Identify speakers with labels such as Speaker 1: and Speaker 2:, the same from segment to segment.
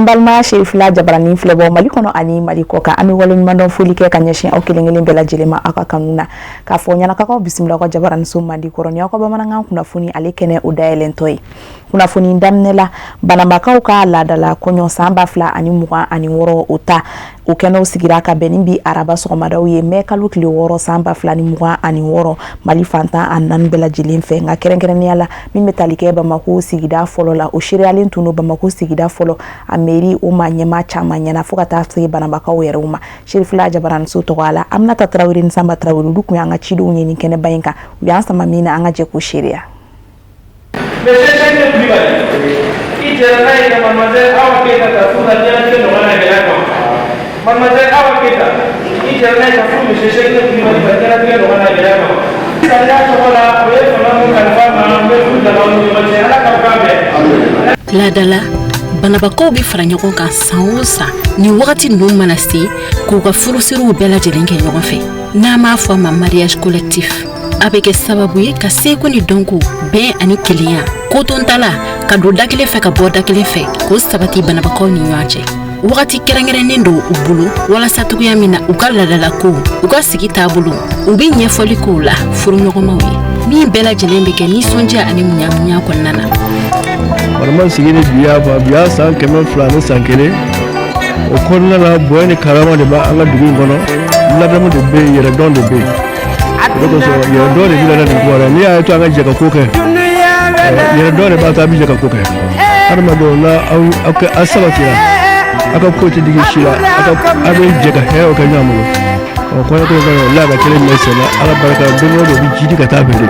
Speaker 1: An balima Serifila jabaranin filɛbɔ Mali kɔnɔ ani Mali kɔ kan, an bɛ waleɲumandɔn foli kɛ ka ɲɛsin aw kelen kelen bɛɛ lajɛlen ma aw ka kanu na, k'a fɔ ɲanakakaw bisimila aw ka jabaraninso mandi kɔrɔ ni aw ka bamanankan kunnafoni ale kɛnɛ o dayɛlɛntɔ ye. Kunnafoni daminɛ la, Bananbakaw ka laadala kɔɲɔ san 2026, o ta o kɛnɛw sigira ka bɛn ni bi araba sɔgɔmadaw ye, mɛ kalo tile 6 san 2026, Mali fan 14 bɛɛ lajɛlen fɛ. Nka kɛrɛnkɛrɛnnenya la, min bɛ tali kɛ Bamakɔ sigida fɔlɔ la, o seereyalen tun don Bamakɔ sigida fɔlɔ a mairie o maa ɲɛmaa caman ɲɛna, fo ka taa se Bananbakaw yɛrɛw ma. Serifila jabaraninso tɔgɔ la, Aminata Tarawele ni Sanba Tarawele, olu tun y'an ka cidenw ye nin kɛnɛba in kan. U y'an sama min na, an ka jɛ k'o seereya.
Speaker 2: Monsieur Cheikh Coulibaly, i jɛra n'a ye ka mademoiselle Awa Keita ta furu la diɲɛlatigɛ nɔgɔya n'a gɛlɛya kama. Mademoiselle Awa Keita, i jɛra n'a ye ka furu monsieur Cheikh Coulibaly ma diɲɛlatigɛ nɔgɔya n'a gɛlɛya kama. Sariya tɔgɔ la, o ye fanga min kalifa ma, n bɛ furu daga aw ni ɲɔgɔn cɛ. Ala k'aw kan bɛn.
Speaker 3: Laadala banabakaw bɛ fara ɲɔgɔn kan san o san nin wagati ninnu mana se, k'u ka furusiriw bɛɛ lajɛlen kɛ ɲɔgɔn fɛ, n'an b'a fɔ a ma mariage collectif. A bɛ kɛ sababu ye ka seko ni dɔnko, bɛn ani kelenya, kotontala, ka don da kelen fɛ ka bɔ da kelen fɛ, k'o sabati banabakaw ni ɲɔgɔn cɛ. Wagati kɛrɛnkɛrɛnnen don u bolo walasa cogoya min na u ka ladalako, u ka sigi taabolo, u bɛ ɲɛfɔli k'o la furuɲɔgɔnmaw ye, min bɛɛ lajɛlen bɛ kɛ nisɔndiya ani muɲamuɲa kɔnɔna na.
Speaker 4: Banamba sigi ni bi y'a fɔ bi y'a san 201, o kɔnɔna la, bonya ni karama de b'an ka dugu in kɔnɔ, ladamu de bɛ yen, yɛrɛdɔn de bɛ yen. O de kosɔn yɛrɛdɔn de bɛ na nin kuma la. N'i y'a ye to an ka jɛ ka ko kɛ, yɛrɛdɔn de b'a to an bɛ jɛ ka ko kɛ. Adamadenw, n'a aw aw kɛ aw sabatira, aw ka ko tɛ digi si la, aw ka aw bɛ jɛ ka hɛrɛw kɛ ɲɔgɔn bolo. Ɔ kɔɲɔko in kɔnɔ, la ka kelen minɛ sen na, Ala barika la, don o don o bɛ jidi ka taa fɛ de,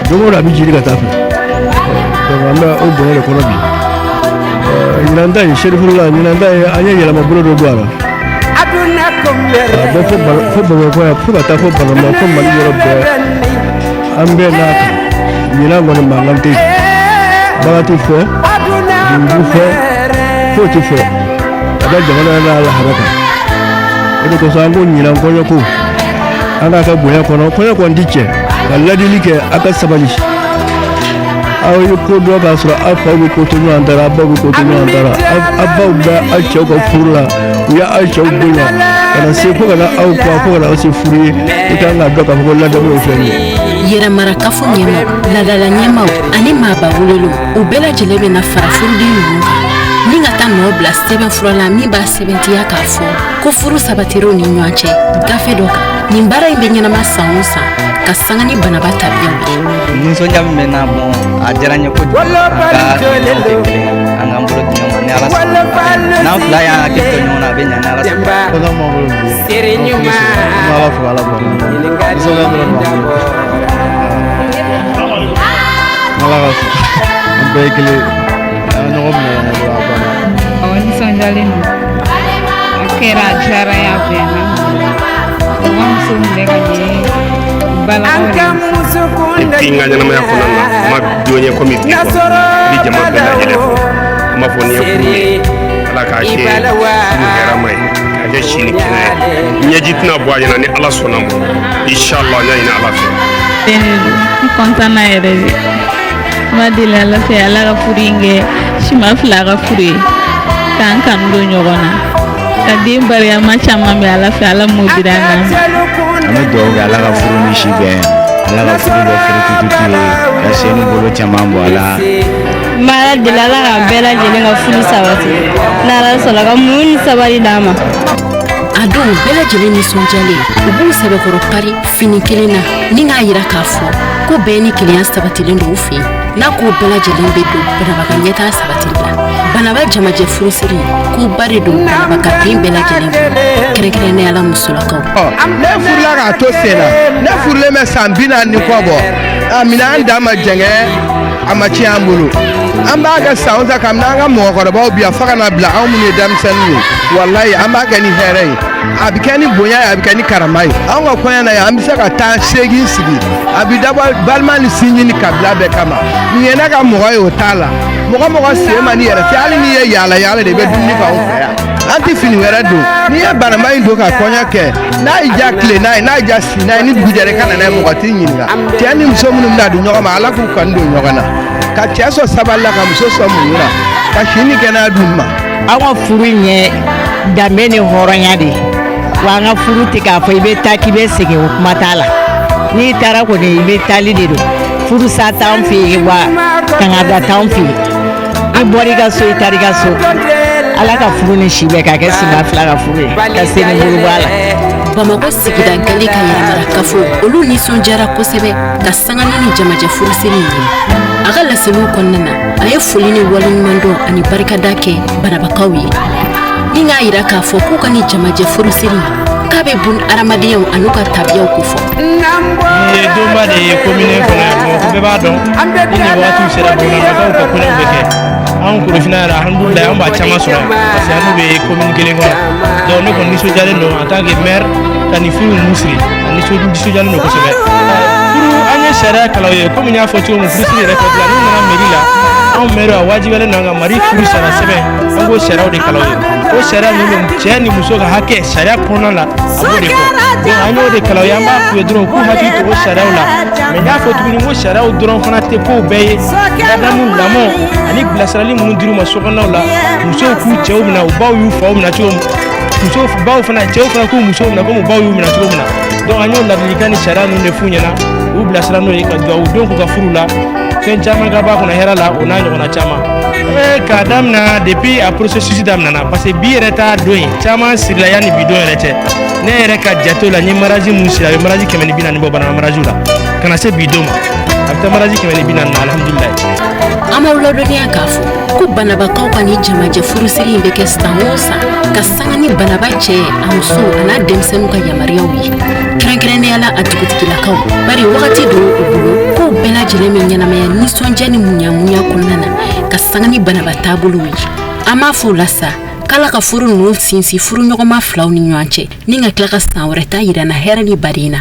Speaker 4: don o don a bɛ jidi ka taa fɛ. Donc an bɛ o bonya de kɔnɔ bi. Ɲinan ta in, serifuru la, ɲinan ta in, an ye yɛlɛma bolo dɔ don a la ka bɔ fo Bamakɔ yan, fo ka taa fo Banamba, fo Mali yɔrɔ bɛɛ, an bɛɛ n'a kan. Ɲinan kɔni, mankan tɛ yen, baga tɛ fɔ, dugu fɔ, foyi tɛ fɔ ka da jamana n'a lahara kan. O de kosɔn an ko ɲinan kɔɲɔ ko an k'a kɛ bonya kɔnɔ. Kɔɲɔ kɔni ti cɛ ka ladili kɛ, a ka sabali. Aw ye ko dɔn k'a sɔrɔ aw faw bɛ ko to ɲɔgɔn ta la, aw baw bɛ ko to ɲɔgɔn ta la, aw baw bɛ aw cɛw ka furu la, u y'aw cɛw bonya ka na se fo ka na aw kɔ, fo ka na aw se furu ye. I kan k'a dɔn k'a fɔ ko ladamu ye fɛn ye.
Speaker 3: Yɛrɛmarakafo ɲɛmaw, ladala ɲɛmaw ani maaba welelenw, u bɛɛ lajɛlen bɛna fara furuden ninnu kan ni ka taa nɔ bila sɛbɛn fura la min b'a sɛbɛntiya k'a fɔ ko furu sabatir'u ni ɲɔgɔn cɛ gafe dɔ kan. Nin baara in bɛ ɲɛnama san o san ka sanga ni banaba tabiyaw ye.
Speaker 5: Nisɔndiya min bɛ n na, bon, a diyara n ye kojugu. An ka hakilinaw tɛ kelen ye, an k'an bolo di ɲɔgɔn ma ni Ala sɔnna, n'an fila y'an hakili to ɲɔgɔn na, a bɛ ɲa ni Ala sɔnna.
Speaker 4: Kɔɲɔ b'an bolo bi, an furu siri, an bɛ Ala fo, Ala barika, nisɔndiya dɔrɔn de b'an bolo. Ala ka sɔn, an bɛɛ ye kelen ye, an ka ɲɔgɔn minɛ ɲɔgɔn bolo, a banna.
Speaker 6: Awɔ, nisɔndiyalen don. A kɛra, a diyara n ye, a bɛnna. U ka muso minɛ ka ɲɛ, balakaw de.
Speaker 7: Et puis n ka ɲɛnamaya kɔnɔna na, a ma don ye komi bi quoi. N bɛ jama bɛɛ lajɛlen fo. An b'a fɔ nin ye furu ye, Ala k'a kɛ furu hɛrɛma ye, k'a kɛ si ni kɛnɛ ye, ɲɛji tɛna bɔ a ɲɛna ni Ala sɔnna ma, inshallah, n y'a ɲini Ala fɛ.
Speaker 6: N kɔntan na yɛrɛ de. N b'a deli Ala fɛ, Ala ka furu in kɛ sima fila ka furu ye, k'an kanu don ɲɔgɔn na, ka den barikama caman bɛ Ala fɛ, Ala m'o dira an ma.
Speaker 8: An bɛ dugawu kɛ, Ala ka furu ni si bɛn, Ala ka furu kɛ furu tututu ye, ka sen ni bolo caman bɔ a la.
Speaker 9: N b'Ala deli, Ala ka bɛɛ lajɛlen ka furu sabati, n'Ala sɔnna, ka muɲu ni sabali d'an ma.
Speaker 3: A don bɛɛ lajɛlen nisɔndiyalen, u b'u sɛbɛkɔrɔ pari fini kelen na ni k'a yira k'a fɔ ko bɛn ni kelenya sabatilen don u fɛ yen, n'a ko bɛɛ lajɛlen bɛ don Banaba ka ɲɛtaa sabatili la. Banaba jamajɛ furusiri, koba de don Banaba ka den bɛɛ lajɛlen bolo, kɛrɛnkɛrɛnnenya la musolakaw.
Speaker 10: Ne furula k'a to sen na, ne furulen bɛ san 40 ni kɔ bɔ. A minɛ an dan ma jɛngɛ, a ma tiɲɛ an bolo. An b'a kɛ san o san, kabini an ka mɔgɔkɔrɔbaw bi yan fo ka na bila anw minnu ye denmisɛnninw ye. Walayi, an b'a kɛ ni hɛrɛ ye, a bɛ kɛ ni bonya ye, a bɛ kɛ ni karama ye. Anw ka kɔɲɔ na yan, an bɛ se ka taa seegin sigi. A bɛ dabɔ balima ni sinji ni kabila bɛɛ kama. Nin ye ne ka mɔgɔ ye, o t'a la. Mɔgɔ mɔgɔ sen ma n'i yɛrɛ fɛ, hali n'i ye yaala yaala de, i bɛ dumuni kɛ anw fɛ yan. An tɛ fini wɛrɛ don. N'i ye banamba in don ka kɔɲɔ kɛ, n'a y'i diya tile n'a ye, n'a y'i diya si n'a ye, ni dugu jɛra, i ka na n'a ye, mɔgɔ t'i ɲininka. Cɛ ni muso minnu bɛna di ɲɔgɔn ma, Ala k'u kanu don ɲɔgɔn na. Ka cɛ sɔn sabali la, ka muso sɔn muɲu la, ka si ni kɛnɛya d'u ma.
Speaker 11: An ka furu in ye danbe ni hɔrɔnya de ye wa. An ka furu tɛ k'a fɔ i bɛ taa k'i bɛ segin, o kuma t'a la. N'i taara kɔni, i bɛ taali de don. Furusa t'an fɛ yen wa, kangada t'an fɛ yen. I bɔra i ka so, i taara i ka so. Ala ka furu ni si bɛɛ ka kɛ sima fila ka furu ye, ka se ni bolo bɔ a la.
Speaker 3: Bamakɔ sigida gale ka yɛrɛmara kafo, olu nisɔndiyara kosɛbɛ ka sanga ni jamajɛ furusiri in ye. A ka laseliw kɔnɔna na, a ye foli ni waleɲumandɔn ani barikada kɛ banabakaw ye, ni k'a yira k'a fɔ k'u ka ni jamajɛ furusiri k'a bɛ bun adamadenyaw an'u ka tabiyaw kofɔ.
Speaker 2: Nin ye donba de ye commune kɔnɔ yan. Bamakɔ bɛɛ b'a dɔn, ni nin wagatiw sera, Bamakɔkaw ka kɔɲɔw bɛ kɛ. Anw Korofina yɛrɛ, alhamdulilayi, an b'a caman sɔrɔ yan, parce que an n'u bɛ commune kelen kɔnɔ. Donc ne kɔni nisɔndiyalen don en tant que maire ka nin furu ninnu siri. A nisɔndiyalen don kosɛbɛ. Furu, an ye sariya kalan ye. Komi n y'a fɔ cogo min, furusiri yɛrɛ kɔfɛ la, n'u nana mairie la, anw maire a wajibiyalen don an ka Mali furu sariya sɛbɛn, an k'o sariyaw de kalan ye. O sariya ninnu, cɛ ni muso ka hakɛ sariya kɔnɔna la, a b'o de fɔ. Donc an y'o de kalan ye. An b'a f'u ye dɔrɔn u k'u hakili to o sariyaw la. Mais n y'a fɔ tuguni ko sariyaw dɔrɔn fana tɛ kow bɛɛ ye. Ladamu, lamɔ ani bilasirali minnu dir'u ma sokɔnɔnaw la, musow k'u cɛw minɛ u baw y'u faw minɛ cogo min, musow baw fana, cɛw fana k'u musow minɛ komi baw y'u minɛ cogo min na. Donc an y'o ladilikan ni sariya ninnu de f'u ɲɛna, u bilasira n'o ye, ka dugawu don k'u ka furu la, fɛn caman ka b'a kɔnɔ hɛrɛ la, o n'a ɲɔgɔnna caman. K'a daminɛ depuis a processus daminɛna, parce que bi yɛrɛ t'a don ye, caman sirila yanni bi don yɛrɛ cɛ. Ne yɛrɛ ka jate la, n ye mariage mun siri, a bɛ mariage 140 bɔ Banaba mariage la ka na se bi don ma, a bɛ taa mariage 140 na, alhamdulilayi.
Speaker 3: An b'aw ladɔnniya k'a fɔ ko banabakaw ka ni jamajɛ furusiri in bɛ kɛ san o san ka sanga ni banaba cɛ, a muso an'a denmisɛnninw ka yamaruyaw ye, kɛrɛnkɛrɛnnenya la a dugutigilakaw, bari wagati don u bolo kow bɛɛ lajɛlen bɛ ɲɛnamaya nisɔndiya ni muɲamuɲa kɔnɔna na ka sanga ni banaba taabolow ye. An b'a fɔ o la sa k'Ala ka furu ninnu sinsin furuɲɔgɔnma filaw ni ɲɔgɔn cɛ, ni ka tila ka san wɛrɛ ta yira na hɛrɛ ni baden na.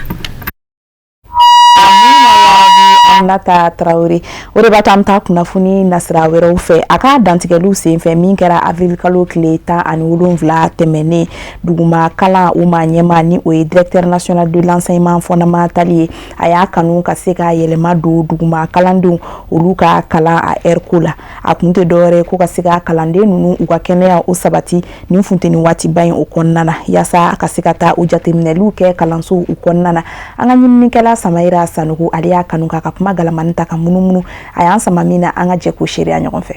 Speaker 1: Aminata Traoré, o de b'a to an bɛ taa kunnafoni nasira wɛrɛw fɛ. A ka dantigɛliw senfɛ min kɛra avril kalo tile 17 tɛmɛnen, duguma kalan o ma ɲɛma, ni o ye directeur national de l'enseignement fondamental ye, a y'a kanu ka se ka yɛlɛma don duguma kalandenw olu ka kalan a heure ko la. A kun tɛ dɔwɛrɛ ko ka se ka kalanden ninnu u ka kɛnɛya o sabati nin funteni waatiba in o kɔnɔna na, yaasa ka se ka taa o jateminɛliw kɛ kalansow u kɔnɔna na. An ka ɲininikɛla Samayira Sanogo, ale y'a kanu k'a ka kuma galamani ta ka munumunu. A y'an sama min na, an ka jɛ k'o seereya ɲɔgɔn fɛ.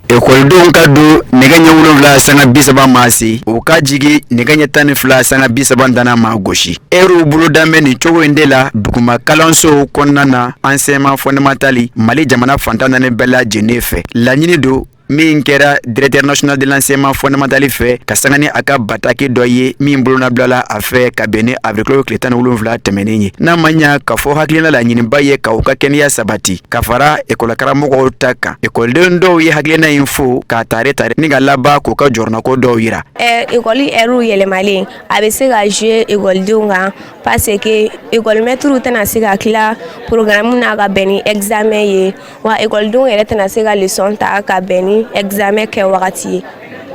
Speaker 8: Ekɔlidenw ka don nɛgɛ ɲɛ 7 sanga 30 maa se, u ka jigi nɛgɛ ɲɛ 12 sanga 30 dana maa gosi. Ɛriw boloda bɛ nin cogo in de la duguma kalansow kɔnɔna na, enseignement fondamental, Mali jamana fantan naani bɛɛ lajɛlen fɛ. Laɲini don min kɛra directeur national de l'enseignement fondamental fɛ ka sanga ni a ka bataki dɔ ye min bolonabila a fɛ ka bɛn ni avril kalo tile 17 tɛmɛnen ye. N'a ma ɲa k'a fɔ hakilina laɲiniba ye k'u ka kɛnɛya sabati ka fara ekɔlikaramɔgɔw ta kan, ekɔliden dɔw ye hakilina in fo k'a tare tare ni ka laban k'u ka jɔrɔnako dɔw yira.
Speaker 12: Ekɔli ɛriw yɛlɛmalen, a bɛ se ka jouer ekɔlidenw kan, parce que ekɔlimɛtiriw tɛna se ka tila programme na ka bɛn ni examen ye, wa ekɔlidenw yɛrɛ tɛna se ka leçon ta ka bɛn ni examen kɛ wagati ye.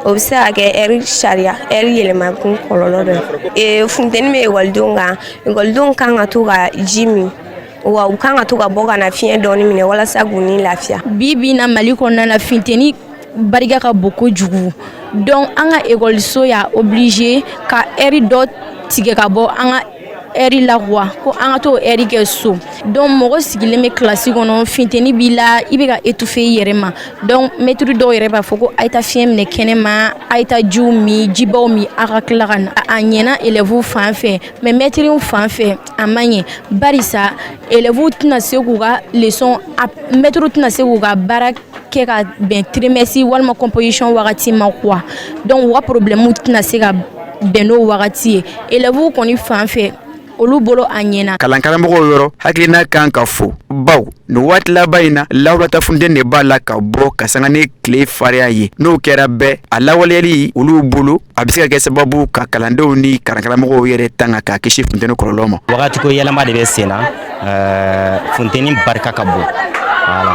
Speaker 12: O bɛ se ka kɛ ɛri sariya ɛri yɛlɛmakun kɔlɔlɔ dɔ ye. Funteni bɛ ekɔlidenw kan, ekɔlidenw kan ka to ka ji min, wa u kan ka to ka bɔ ka na fiɲɛ dɔɔni minɛ walasa k'u ni lafiya.
Speaker 9: Bi bi in na, Mali kɔnɔna na, funteni barika ka bon kojugu. Donc an ka ekɔliso y'a obligé ka ɛri dɔ tigɛ ka bɔ an ka ɛri la quoi, ko an ka t'o ɛri kɛ so. Donc mɔgɔ sigilen bɛ kilasi kɔnɔ, funteni b'i la, i bɛ ka étouffer i yɛrɛ ma. Donc maître dɔw yɛrɛ b'a fɔ ko a ye taa fiɲɛ minɛ kɛnɛ ma, a ye taa jiw min, jibaw min, a ka tila ka na. A ɲɛna élèves fan fɛ, mais maître fan fɛ a ma ɲɛ, barisa élèves tɛna se k'u ka leçon, maître tɛna se k'u ka baara kɛ ka bɛn trimestre walima composition wagati ma quoi. Donc u ka problème tɛna se ka bɛn n'o wagati ye. Élèves kɔni fan fɛ, olu bolo a ɲɛna.
Speaker 8: Kalankaramɔgɔw yɔrɔ, hakilina kan ka fo, baw nin waati laban in na, lawulata funteni de b'a la ka bɔ ka sanga ni tile farinya ye. N'o kɛra bɛɛ a lawaleyali olu bolo, a bɛ se ka kɛ sababu ka kalandenw ni kalankaramɔgɔw yɛrɛ tanga k'a kisi funteni kɔlɔlɔ ma.
Speaker 5: Wagati ko yɛlɛma de bɛ sen na. Funteni barika ka bon. Voilà,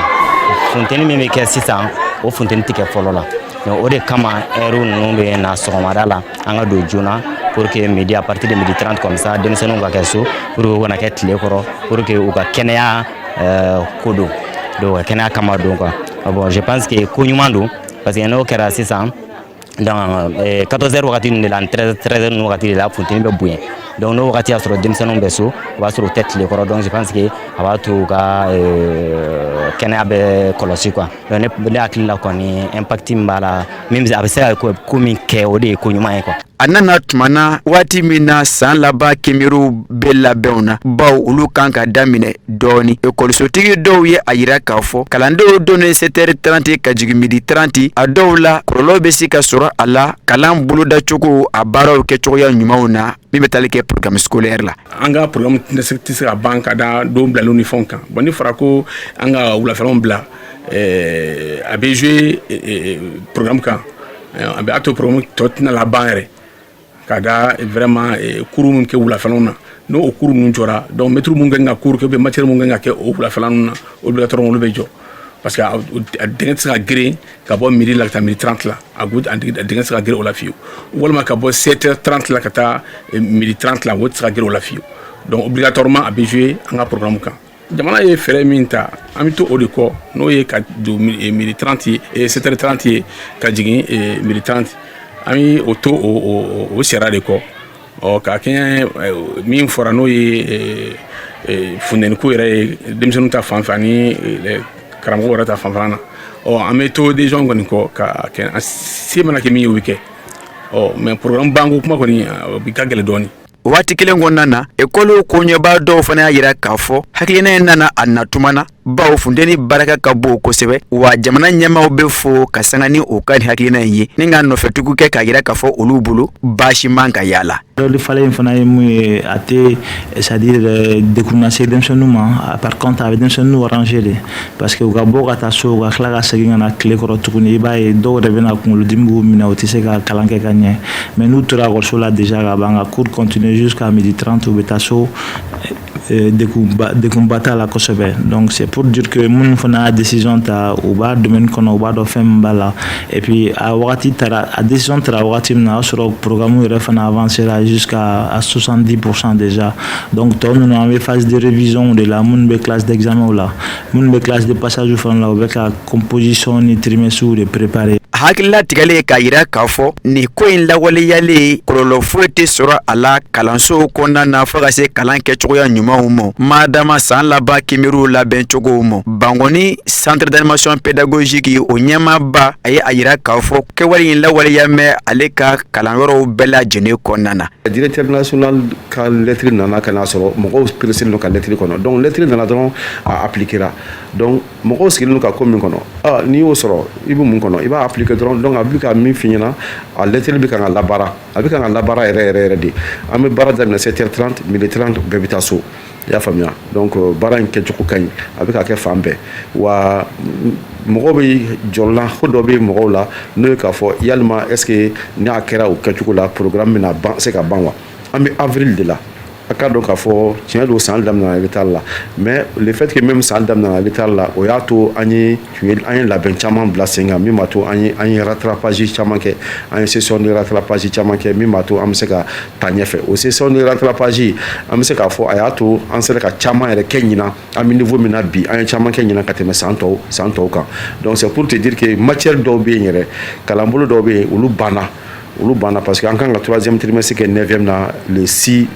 Speaker 5: funteni min bɛ kɛ sisan, o funteni tɛ kɛ fɔlɔ la. Donc o de kama ɛriw ninnu bɛ na sɔgɔmada la, an ka don joona pour que midi, à partir de midi 30 comme ça, denmisɛnninw ka kɛ so pour que u kana kɛ tile kɔrɔ, pour que u ka kɛnɛya ko don. Donc kɛnɛya kama don quoi. Bon, je pense que ko ɲuman don, parce que n'o kɛra sisan, donc 14 heures wagati ninnu de la, 13 heures ninnu wagati de la, funteni bɛ bonya. Donc n'o wagati y'a sɔrɔ denmisɛnninw bɛ so, o b'a sɔrɔ u tɛ tile kɔrɔ. Donc je pense que a b'a to u ka kɛnɛya bɛ kɔlɔsi quoi. Donc ne hakili la kɔni, impact min b'a la, min a bɛ se ka ko min kɛ, o de ye ko ɲuman ye quoi.
Speaker 8: A nana tuma na waati min na san laban kiimɛniw bɛ labɛnw na, baw olu kan ka daminɛ dɔɔni. Ekɔlisotigi dɔw ye a yira k'a fɔ kalandenw donnen 7h30 ka jigin midi 30, a dɔw la kɔlɔlɔ bɛ se ka sɔrɔ a la kalan bolodacogo, a baaraw kɛcogoya ɲumanw na, min bɛ tali kɛ programme scolaire la.
Speaker 7: An ka programme tɛ se ka ban ka da don bilaliw ni fɛnw kan. Bon, ni fɔra ko an ka wulafɛlaw bila, a bɛ jouer programme kan, a bɛ a to programme tɔ tɛna laban yɛrɛ ka da vraiment cours min kɛ wulafɛlaw na. N'o o cours ninnu jɔra, donc maître mun kan ka cours kɛ ou bien matière mun kan ka kɛ o wulafɛla ninnu na, obligatoirement olu bɛ jɔ, parce que a dingɛ tɛ se ka girin ka bɔ midi la ka taa midi 30 la. A dingɛ tɛ se ka girin o la fiyewu, walima ka bɔ 7h30 la ka taa midi 30 la, o tɛ se ka girin o la fiyewu. Donc obligatoirement a bɛ jouer an ka programme kan. Jamana ye fɛɛrɛ min ta, an bɛ to o de kɔ, n'o ye ka don midi 30 ye, 7h30 ye, ka jigin midi 30. An bɛ o to o sariya de kɔ. Ɔ, ka kɛɲɛ min fɔra, n'o ye funteniko yɛrɛ ye denmisɛnninw ta fan fɛ ani karamɔgɔw yɛrɛ ta fanfɛla na, ɔ, an bɛ to décision kɔni kɔ ka kɛ se mana kɛ min ye, o bɛ kɛ. Ɔ, mais programme banko kuma kɔni, o bi ka gɛlɛn dɔɔnin.
Speaker 8: Waati kelen kɔnɔna na, ekɔliw koɲɛbaa dɔw fana y'a yira k'a fɔ hakilina in nana a natuma na, bawo funteni barika ka bon kosɛbɛ, wa jamana ɲɛmaaw bɛ fo ka sanga ni o ka nin hakilina in ye ni ka nɔfɛtugu kɛ k'a yira k'a fɔ olu bolo baasi man ka yala.
Speaker 13: Heure falen in fana ye mun ye? A tɛ, c'est à dire, dekun lase denmisɛnninw ma. Par contre, a bɛ denmisɛnninw arranger de, parce que u ka bɔ ka taa so, u ka tila ka segin ka na tile kɔrɔ tuguni, i b'a ye dɔw yɛrɛ bɛna kunkolodimi b'u minɛ, u tɛ se ka kalan kɛ ka ɲɛ. Mais n'u tora ekɔliso la déjà ka ban, ka cours continuer jusqu'à midi 30, u bɛ taa so, dekunba t'a la kosɛbɛ. Donc c'est pour dire que minnu fana y'a décision ta, u b'a domaine kɔnɔ, u b'a dɔn fɛn min b'a la. Et puis a wagati taara, a décision taara wagati min na, o y'a sɔrɔ programme yɛrɛ fana avancé la jusqu'à 70% déjà. Donc tɔ ninnu, an bɛ phase de révision de la. Minnu bɛ classe d'examen la, minnu bɛ classe de passage fana la, u bɛ ka composition ni trimestre de préparer.
Speaker 8: Hakilila tigɛlen k'a yira k'a fɔ nin ko in lawaleyalen, kɔlɔlɔ foyi tɛ sɔrɔ a la kalansow kɔnɔna na, fo ka se kalan kɛcogoya ɲumanw ma, madama san laban kiimɛniw labɛn cogow ma. Bankɔni centre d'animation pédagogique, o ɲɛmaaba, a ye a yira k'a fɔ kɛwale in lawaleya mɛn ale ka kalanyɔrɔw bɛɛ lajɛlen kɔnɔna na.
Speaker 14: Directeur national ka lettre nana ka n'a sɔrɔ mɔgɔw pressé don ka lettre kɔnɔ. Donc lettre nana dɔrɔn, a appliquera. Donc mɔgɔw sigilen don ka ko min kɔnɔ, ah, n'i y'o sɔrɔ, i bɛ mun kɔnɔ? I b'a appliquer dɔrɔn. Donc a bɛ ka min f'i ɲɛna, a lettre bɛ kan ka labaara, a bɛ kan ka labaara yɛrɛ yɛrɛ yɛrɛ de. An bɛ baara daminɛ 7h30, midi 30 bɛɛ bɛ taa so, i y'a faamuya. Donc baara in kɛcogo ka ɲi, a bɛ ka kɛ fan bɛɛ. Wa mɔgɔw bɛ jɔrɔla ko dɔ bɛ mɔgɔw la, n'o ye k'a fɔ yalima est ce que n'a kɛra o kɛcogo la, programme bɛna ban se ka ban wa? An bɛ avril de la. A k'a dɔn k'a fɔ tiɲɛ don, san daminɛna retard la, mais le fait que même san daminɛna retard la, o y'a to an ye labɛn caman bila sen kan, min b'a to an ye rattrapage caman kɛ, an ye session de rattrapage caman kɛ, min b'a to an bɛ se ka taa ɲɛfɛ. O session de rattrapage, an bɛ se k'a fɔ a y'a to an sera ka caman yɛrɛ kɛ ɲinan. An bɛ niveau min na bi, an ye caman kɛ ɲinan ka tɛmɛ san tɔw kan. Donc c'est pour te dire que matière dɔw bɛ yen yɛrɛ, kalanbolo dɔw bɛ yen, olu banna, olu banna, parce que an kan ka troisième trimestre kɛ neuvième na le 6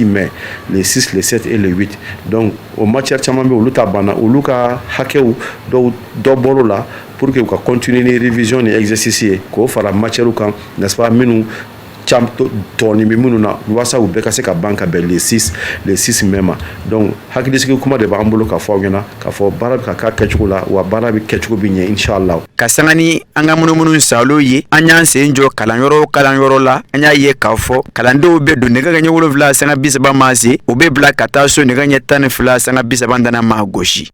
Speaker 14: mai, le 6, le 7 et le 8. Donc o matière caman bɛ, olu ta banna, olu ka hakɛw dɔw dɔ bɔr'o la pour que u ka continuer ni révision ni exercice ye, k'o fara matière kan, n'est-ce pas, minnu cam tɔɔni bɛ minnu na, walasa u bɛɛ ka se ka ban ka bɛn le 6 mai ma. Donc hakilisigi kuma de b'an bolo k'a fɔ aw ɲɛna k'a fɔ baara bɛ ka k'a kɛcogo la, wa baara bɛ kɛcogo bɛ ɲɛ, inshallah.
Speaker 8: Ka sanga ni an ka munumunu salo ye, an y'an sen jɔ kalanyɔrɔ o kalanyɔrɔ la, an y'a ye k'a fɔ kalandenw bɛ don nɛgɛ ɲɛ 7 sanga 30 ma se, u bɛ bila ka taa so nɛgɛ ɲɛ 12 sanga 30 dana ma gosi.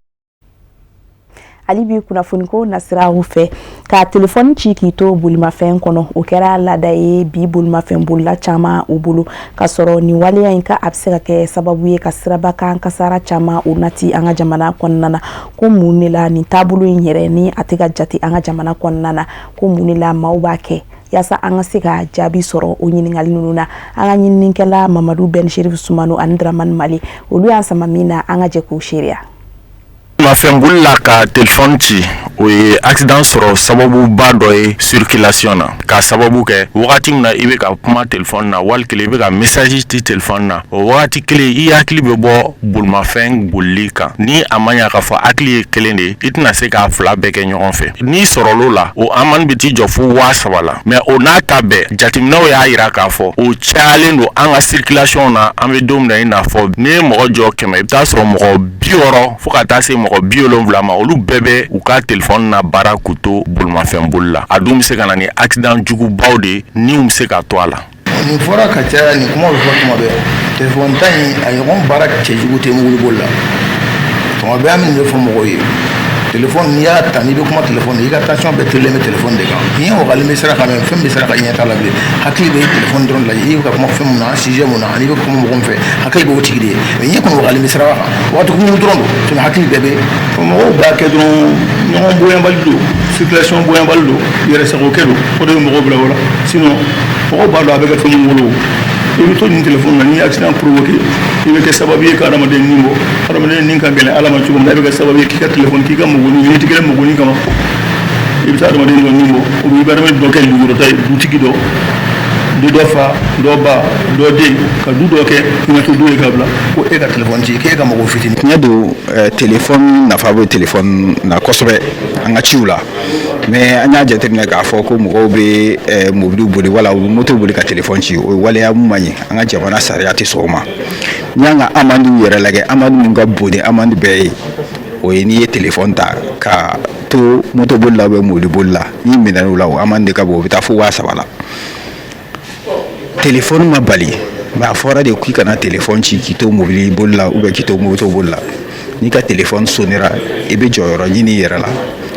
Speaker 1: Hali bi kunnafoniko nasiraw fɛ, ka telefɔni ci k'i to bolimafɛn kɔnɔ, o kɛra laada ye bi bolimafɛn bolila caman u bolo. Ka sɔrɔ nin waleya in ka a bɛ se ka kɛ sababu ye ka sirabakan kasara caman o nati an ka jamana kɔnɔna na. Ko mun de la nin taabolo in yɛrɛ ni a tɛ ka jate an ka jamana kɔnɔna na? Ko mun de la maaw b'a kɛ? Yaasa an ka se ka jaabi sɔrɔ o ɲininkali ninnu na, an ka ɲininikɛla Mamadu Ben Sherif Sumano ani Dramani Mali, olu y'an sama min na, an ka jɛ k'o seereya.
Speaker 15: Bolimafɛnboli la ka telefɔni ci, o ye accident sɔrɔ sababuba dɔ ye circulation na, k'a sababu kɛ wagati min na i bɛ ka kuma telefɔni na, wali kelen i bɛ ka message ci telefɔni na, o wagati kelen i hakili bɛ bɔ bolimafɛn bolili kan. Ni a ma ɲa k'a fɔ hakili ye kelen de ye, i tɛna se k'a fila bɛɛ kɛ ɲɔgɔn fɛ. N'i sɔrɔl'o la, o amende bɛ t'i jɔ fo 3000 la. Mais o n'a ta bɛɛ, jateminɛw y'a jira k'a fɔ o cayalen don an ka circulation na. An bɛ don min na i n'a fɔ n'i ye mɔgɔ jɔ 100, i bɛ taa sɔrɔ mɔgɔ 60 fo ka taa se mɔgɔ 70 ma, olu bɛɛ bɛ u ka telefɔni na baara k'u to bolimafɛn boli la. A dun bɛ se ka na ni accident jugubaw de ye, niw bɛ se ka to a la.
Speaker 16: Nin fɔra ka caya, nin kuma bɛ fɔ tuma bɛɛ. Telefɔni ta in, a ɲɔgɔn baara cɛjugu tɛ mobili boli la. Tuma bɛɛ an bɛ nin de fɔ mɔgɔw ye: telefɔni, n'i y'a ta, n'i bɛ kuma telefɔni, i ka attention bɛɛ terilen bɛ telefɔni de kan. N'i ye wagalen bɛ sira kan, mɛ fɛn bɛ sira kan, i ɲɛ t'a la bilen, hakili bɛ telefɔni dɔrɔn de la. I bɛ ka kuma fɛn mun na, sujet mun na, ani i bɛ kuma mɔgɔ min fɛ, hakili bɛ o tigi de ye. Mais ɲɛ kɔni wagalen bɛ sira kan, waati kunkurun dɔrɔn don, sinon hakili bɛɛ bɛ.
Speaker 4: Mɔgɔw b'a kɛ dɔrɔn, ɲɔgɔn bonyabali don, circulation bonyabali don, yɛrɛsagokɛ don, o de bɛ mɔgɔw bila o la. Sinon mɔgɔw b'a dɔn a bɛ kɛ fɛn min bolo. I bɛ to nin telefɔni na, n'i ye accident provoqué, i bɛ kɛ sababu ye ka adamaden ni bɔ. Adamaden ni ka gɛlɛn Ala ma cogo min na, e bɛ kɛ sababu ye k'i ka telefɔni, k'i ka mɔgɔnin, miniti kelen mɔgɔnin kama, i bɛ taa adamaden dɔ ni bɔ, ou bien i bɛ adamaden dɔ kɛ lujuratɔ ye, dutigi dɔ du dɔ fa, dɔ ba, dɔ den, ka du dɔ kɛ hinɛtɔ du ye ka bila
Speaker 16: ko e ka telefɔni ci, k'e ka mɔgɔ fitinin.
Speaker 17: Tiɲɛ don, telefɔni nafa bɛ telefɔni na kosɛbɛ an ka ciw la, mais an y'a jateminɛ k'a fɔ ko mɔgɔw bɛ mobiliw boli wala u bɛ moto boli ka telefɔni ci. O ye waleya mun man ɲi, an ka jamana sariya tɛ sɔn o ma. N'i y'an ka amendew yɛrɛ lajɛ, amende mun ka bon ni amende bɛɛ ye, o ye n'i ye telefɔni ta ka to moto boli la ou bien mobili boli la, n'i minɛn'o la, o amende ka bon, o bɛ taa fo 3000 la. Telefɔni ma bali, mais a fɔra de k'i kana telefɔni ci k'i to mobili boli la ou bien k'i to moto boli la. N'i ka telefɔni sonnera, i bɛ jɔyɔrɔ ɲini i yɛrɛ la,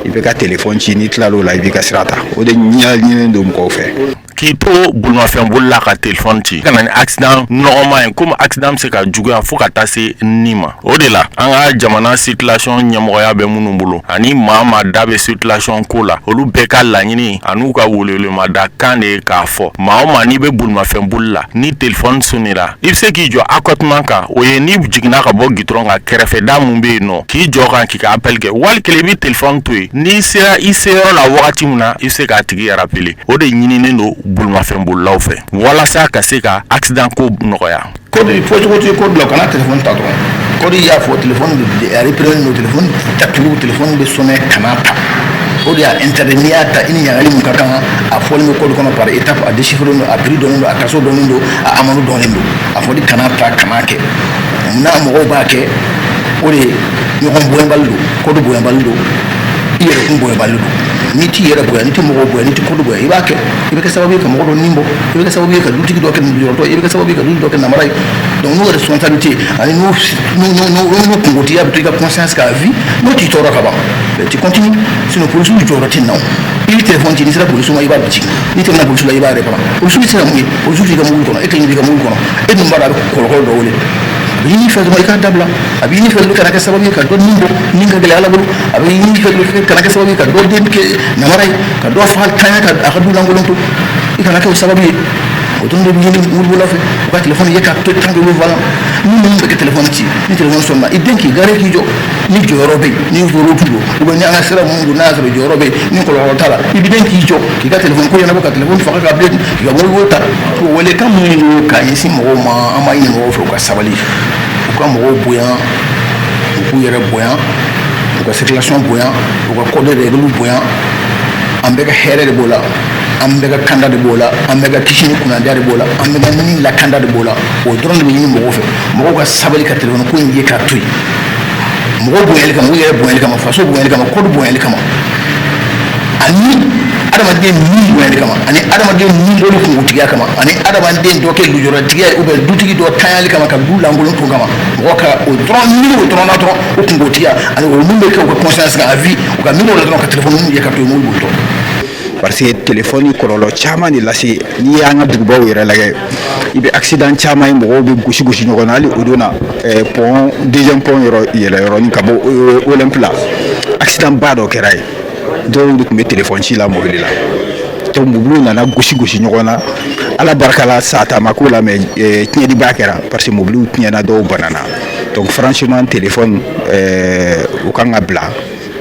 Speaker 17: i bɛ ka telefɔni ci. N'i tilal'o la, i b'i ka sira ta. O de ɲininen don mɔgɔw fɛ.
Speaker 15: K'i to bolimafɛn boli la ka telefɔni ci ka na ni accident nɔgɔman ye, komi accident bɛ se ka juguya fo ka taa se ni ma. O de la an ka jamana circulation ɲɛmɔgɔya bɛ minnu bolo, ani maa maa da bɛ circulation ko la, olu bɛɛ ka laɲini an'u ka welewelemada kan de ye k'a fɔ maa o maa, n'i bɛ bolimafɛn boli la, ni telefɔni sonnera, i bɛ se k'i jɔ accotement kan. O ye n'i jiginna ka bɔ gitɔrɔn kan, kɛrɛfɛda mun bɛ yen nɔ, k'i jɔ kan k'i ka appel kɛ. Wali kelen i bɛ telefɔni to yen, n'i sera i seyɔrɔ la wagati min na, i bɛ se k'a tigi rappeler. O de ɲininen don bolimafɛn bolilaw fɛ walasa ka se ka accident ko nɔgɔya.
Speaker 16: Code fɔcogo tɛ code la, kana telefɔni ta dɔrɔn. Code y'a fɔ, telefɔni bɛ a reprenez don, telefɔni datugu, telefɔni bɛ sonné, kana ta. O de y'a interdit. N'i y'a ta, i ni ɲagali mun ka kan, a fɔlen bɛ code kɔnɔ par étape, a déchiffré don, a prix dɔnnen don, a kaso dɔnnen don, a amende dɔnnen don. A fɔli kana ta, kana kɛ. N'a mɔgɔw b'a kɛ, o de ye ɲɔgɔn bonyabali don, code bonyabali don, i yɛrɛ kun bonyabali don. N'i t'i yɛrɛ bonya, n'i tɛ mɔgɔw bonya, n'i tɛ code bonya, i b'a kɛ, i bɛ kɛ sababu ye ka mɔgɔ dɔ nin bɔ, i bɛ kɛ sababu ye ka dutigi dɔ kɛ lujuratɔ ye, i bɛ kɛ sababu ye ka dutigi dɔ kɛ namara ye. Donc n'o responsabilité ani n'o kunkotigiya bɛ to i ka conscience k'a vie, n'o t'i tɔɔrɔ ka ban, tu continues. Sinon polisiw jɔyɔrɔ tɛ na o. I bɛ téléphone ci, n'i sera polisiw ma, i b'a jigin. N'i tɛmɛna polisiw la, i b'a réparer. Polisiw bɛ se ka mun ye? Polisiw t'i ka mobili kɔnɔ, e kelen b'i ka mobili kɔnɔ, e dun b'a dɔn a bɛ kɔlɔlɔ dɔ wele. A bɛ ɲini fɛ dɔrɔn i k'a dabila. A bɛ ɲini fɛ dɔrɔn kana kɛ sababu ye ka dɔ nin bɔ, nin ka gɛlɛn Ala bolo. A bɛ ɲini fɛ dɔrɔn kana kɛ sababu ye ka dɔ den kɛ namara ye, ka dɔ fa tanya, ka a ka du lankolon to. I kana kɛ o sababu ye. O dɔrɔn de bɛ ɲini mobilibolila fɛ, u ka téléphone ye ka to tant que volant. Ni minnu bɛ kɛ téléphone ci, ni téléphone sɔnna, i den k'i garer, k'i jɔ ni jɔyɔrɔ bɛ yen, ni route don ou bien ni an ka sira minnu don, n'a y'a sɔrɔ jɔyɔrɔ bɛ yen, ni kɔlɔlɔ t'a la, i bɛ den k'i jɔ k'i ka téléphone ko ɲɛnabɔ, ka téléphone faga ka bilen, k'i ka mobili ta. Welekan min don k'a ɲɛsin mɔgɔw ma, an b'a ɲini mɔgɔw fɛ u ka sabali, u ka mɔgɔw bonya, u k'u yɛrɛ bonya, u ka circulation bonya, u ka code de règle bonya. An bɛɛ ka hɛrɛ de b'o la, an bɛɛ ka kanda de b'o la, an bɛɛ ka kisi ni kunnadiya de b'o la, an bɛɛ ka ni lakanda de b'o la. O dɔrɔn de bɛ ɲini mɔgɔw fɛ. Mɔgɔw ka sabali ka téléphone ko in ye k'a to yen, mɔgɔw bonyali kama, u yɛrɛ bonyali kama, faso bonyali kama, code bonyali kama, ani adamaden ni bonyali kama, ani adamaden ni boli kungotigiya kama, ani adamaden dɔ kɛ lujuratigiya ye ou bien dutigi dɔ tanyali kama, ka du lankolon to kama. Mɔgɔ ka o dɔrɔn miiri, o dɔrɔn na dɔrɔn, o kungotigiya ani o mun bɛ kɛ u ka conscience kan a vie, u ka miiri o la dɔrɔn, ka téléphone ye ka to yen, mobili bolitɔ.
Speaker 17: Parce que téléphone kɔlɔlɔ caman de lase. N'i y'an ka dugubaw yɛrɛ lajɛ, i bɛ accident caman ye, mɔgɔw bɛ gosi gosi ɲɔgɔn na. Hali o don na, pont, deuxième pont yɔrɔ yɛlɛ yɔrɔnin ka bɔ Olympe la, accident ba dɔ kɛra yen. Dɔw de tun bɛ téléphone ci la mobili la, donc mobiliw nana gosi gosi ɲɔgɔn na. Ala barika la, sa ta ma k'o la, mais tiɲɛniba kɛra parce que mobiliw tiɲɛna, dɔw banana. Donc franchement, téléphone o kan ka bila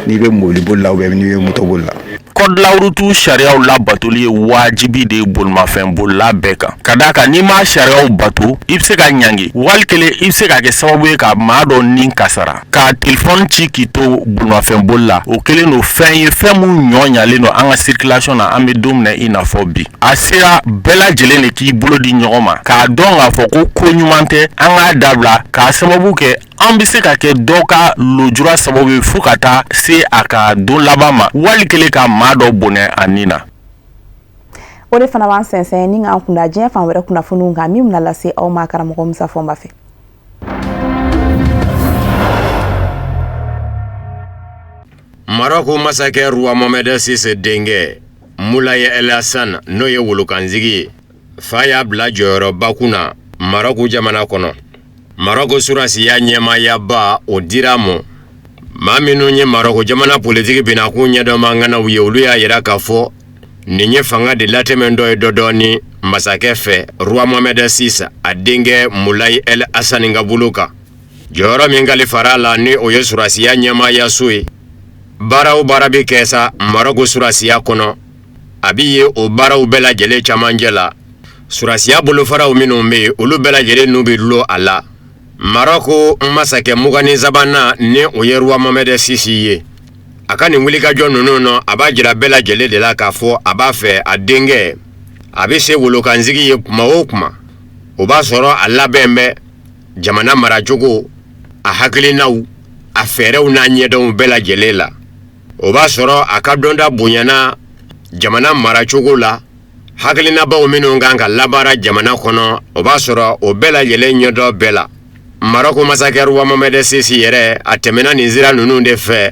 Speaker 17: n'i bɛ mobili boli la ou bien n'i bɛ moto boli la.
Speaker 15: Code de la route sariyaw labatoli ye wajibi de ye bolimafɛn bolila bɛɛ kan, ka d'a kan n'i ma sariyaw bato, i bɛ se ka ɲangi, wali kelen i bɛ se ka kɛ sababu ye ka maa dɔ ni kasara. Ka telefɔni ci k'i to bolimafɛn boli la, o kɛlen don fɛn ye, fɛn min ɲɔ ɲalen don an ka circulation na. An bɛ don min na i n'a fɔ bi, a sera bɛɛ lajɛlen de k'i bolo di ɲɔgɔn ma k'a dɔn k'a fɔ ko ko ɲuman tɛ, an k'a dabila, k'a sababu kɛ an bɛ se ka kɛ dɔ ka lujura sababu ye fo ka taa se a ka don laban ma, wali kelen ka maa dɔ bɔnɛ a ni na.
Speaker 1: O de fana b'an sɛnsɛn ni k'an kunda diɲɛ fan wɛrɛ kunnafoniw kan, min bɛna lase aw ma karamɔgɔ Musa Fɔnba fɛ.
Speaker 18: Marɔku masakɛ Roi Mohamed VI denkɛ Moulay El Hassan, n'o ye wolokansigi ye, fa y'a bila jɔyɔrɔba kunna Marɔku jamana kɔnɔ. Marɔku surasiya ɲɛmaayaba o dira a ma. Maa minnu ye Marɔku jamana politiki binakun ɲɛdɔnbaa ŋanaw ye, olu y'a yira k'a fɔ nin ye fanga de latɛmɛntɔ ye dɔdɔɔni masakɛ fɛ Roi Mohamed VI a denkɛ Moulay El Hassan ka bolo kan. Jɔyɔrɔ min kalifara a la, ni o ye surasiya ɲɛmaayaso ye, baara o baara bɛ kɛ sa Marɔku surasiya kɔnɔ, a bɛ ye o baaraw bɛɛ lajɛlen camancɛ la. Surasiya bolofaraw minnu bɛ yen, olu bɛɛ lajɛlen n'u bɛ dulon a la. Marɔku masakɛ 23nan, ni o ye Roi Mohamed VI ye, a ka nin wulikajɔ ninnu nɔ, a b'a jira bɛɛ lajɛlen de la k'a fɔ a b'a fɛ a denkɛ a bɛ se wolokansigi ye kuma o kuma, o b'a sɔrɔ a labɛn bɛ jamana maracogo, a hakilinaw, a fɛɛrɛw n'a ɲɛdɔnw bɛɛ lajɛlen la. O b'a sɔrɔ a ka dɔnta bonyana jamana maracogo la, hakilinabaw minnu kan ka labaara jamana kɔnɔ, o b'a sɔrɔ o bɛɛ lajɛlen ɲɛdɔn bɛɛ la. Marɔku masakɛ Roi Mohamed VI yɛrɛ, a tɛmɛna nin sira ninnu de fɛ